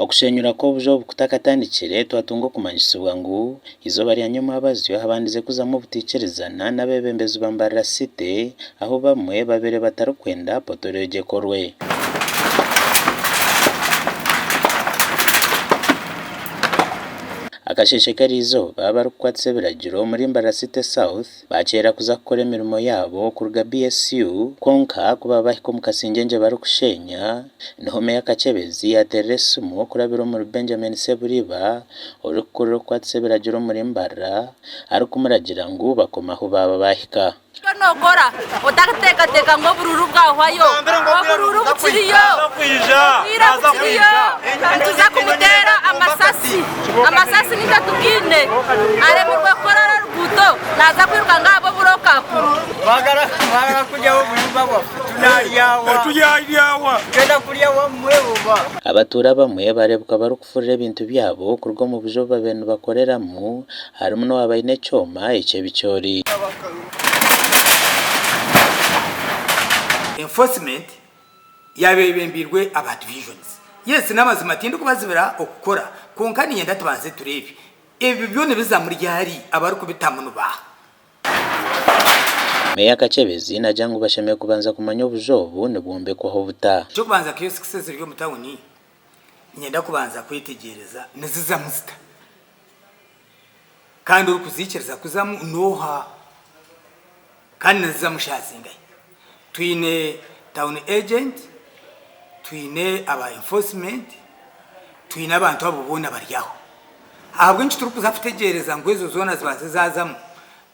Okushenyura kw'obuju obu kutakatandikire, twatunga okumanyisibwa ngu eizooba rya nyomwabazyo habandize kuzamu obutaikirizana n'abeebembezi ba Mbarara City ahu bamwe babaire batarikwenda potoro egyo ekorwe. Akasheeshe k'eriizooba, abarikukwatisa ebiragiro omuri Mbarara City South Baakyera kuza kukora emirimo yaabo kuruga BSU kwonka ku baaba bahika omu kasingyengye barikusheenya, niho Meeya Kakyebezi yaateerera esimu okurabira omuri Benjamin Sseburiba orikukurira okukwatisa ebiragiro omuri Mbarara arikumuragira ngu bakome ahu baaba baahika. Eki nookora otarikuteekateeka ngu oburuuru bwahwayo. Oburuuru bukiriyo. Obwire bukiriyo. Nituza kumuteera amasasi. Amasasi nigo tugaine. Aremirwe kukora oru oruguuto naaza kwiruka ngu ahabw'oburoka. Mwagara kuryaho obuyumba bwaffe tunaryawa tugenda kurya wamwe oba. Abatuura abamwe bareebuka barikufurira ebintu byabo kuruga omu buju obu babaire nibakoreramu harimu n'owaaba aine ekyoma eky'ebicoori. Enforcement Yabeebembeirwe aba divisions. Yes n'amazima tindikubazibira okukora kwonka niinyenda tubanze tureebe ebyo byona ebizamu ryari abarikubitamu nibaaha. Meeya Kakyebezi naagira ngu bashemereire kubanza kumanya obuju obu nibwombekwaho buta. Eky'okubanza kiosks eziri omu tawuni niinyenda kubanza kwetegyereza nizizamu zita kandi orikuziikiriza kuzamu n'oha? Kandi nizizamu shaaha zingahi? Twine town agent, twine aba enforcement, twine abantu abo boona bari aho. Ahabw'enki turikuza kutegyereza ngu ezo zoona zibanze zaazamu,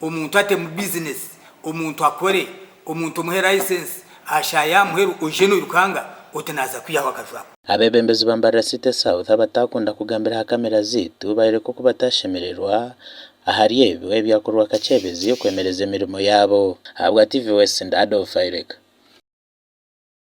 omuntu atemu bizinesi, omuntu akore, omuntu omuhe license, aha shaaha ya muheru oije noirukanga oti naaza kwihaho akaju ako. Abeebembezi ba Mbarara City South abataakunda kugambira aha kamera zaitu bayoreka oku batashemererwa Ahari ebyo ebyakorwa Kakyebezi okwemereza emirimo yaabo. Ahabwa TV West ndi Adolf Aireka.